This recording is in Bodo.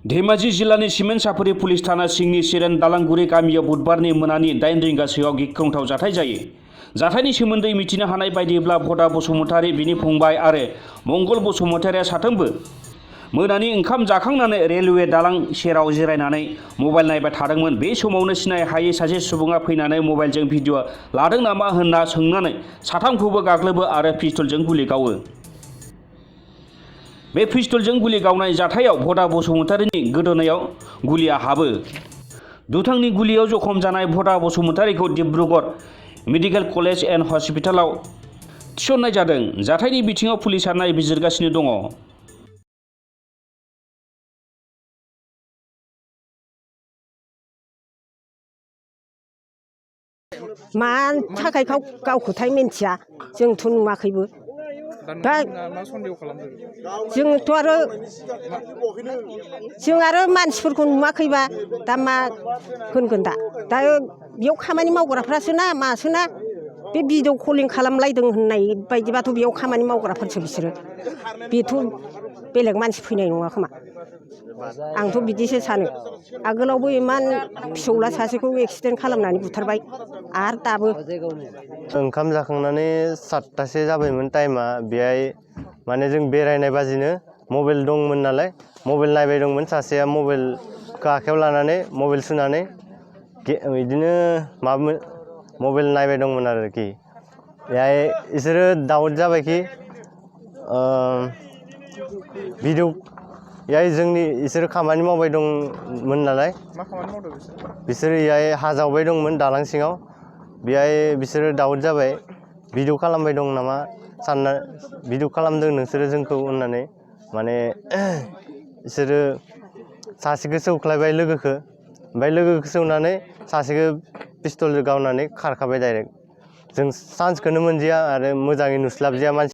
धेमाजि जिल्लानि सिमेन्ट-सापरि पुलिस थाना सिंनि सिरेन दालांगुरि गामियाव बुधबारनि मोनानि 8 रिंगासोआव गिख्रंथाव जाथाय जायो। जाथायनि सोमोन्दै मिथिनो हानाय बायदिब्ला भदा बसुमतारी, बिनि फंबाय आरो मंगल बसुमतारीया साथामबो मोनानि ओंखाम जाखांनानै रेलवे दालां सेराव जिरायनानै मबाइल नायबाय थादोंमोन। बे समावनो सिनाय हायै सासे सुबुङा फैनानै मबाइलजों भिडिअ लादों नामा होनना सोंनानै साथामखौबो गाग्लोबो आरो पिस्तलजों गुलि गावो। बे पिस्तलजों गुलि गावनाय जाथायाव भदा बसुमतारीनि गोदोनायाव गुलिया हाबो। दुथांनि गुलियाव जखम जानाय भदा बसुमतारीखौ डिब्रुगड़ मेडिकेल कलेज एन्ड हस्पिटालाव थिसननाय जादों। जाथायनि बिथिङाव पुलिसआ नायबिजिरगासिनो दङ। मानि थाखाय गावखौथाय मिन्थिया, जोंथ' नुवाखैबो। दा जोंथ' आरो मानसिफोरखौ नुवाखैबा दा मा होनगोन दा बेयाव खामानि मावग्राफ्रासो ना मासोना बे भिडिअ कलिं खालामलायदों होननाय बायदिबाथ' बेयाव खामानि मावग्राफोरसो बिसोरो। बेथ' बेलेग मानसि फैनाय नङा खोमा, आंथ' बिदिसो सानो। आगोलावबो इमान फिसौला सासेखौ एक्सिडेन्ट खालामनानै बुथारबाय आरो दाबो। ओंखाम जाखांनानै 7टासो जाबायमोन टाइमा। बेहाय माने जों बेरायनाय बाजिनो मबाइल दंमोन नालाय मबाइल नायबाय दंमोन। सासेया मबाइलखौ आखायाव लानानै मबाइल सुनानै बिदिनो मबाइल नायबाय दंमोन आरोखि। बेहाय बिसोरो दाउट जाबायखि भिडिअ बेहाय बिसोरो खामानि मावबाय दंमोन नालाय। मा खामानि मावदों बिसोरो बेहाय हा जावबाय दंमोन दालां सिङाव। बेहाय बिसोरो दाउट जाबाय, भिडिअ खालामबाय दं नामा सानना, भिडिअ खालामदों नोंसोरो जोंखौ होननानै माने बिसोरो सासेखौ सौख्लायबाय लोगोखौ, ओमफ्राय लोगोखौ सौनानै सासेखौ पिस्तलजों गावनानै खारखाबाय डाइरेक्ट। जों चान्सखौनो मोनदिया आरो मोजाङै नुस्लाबदिया मानसि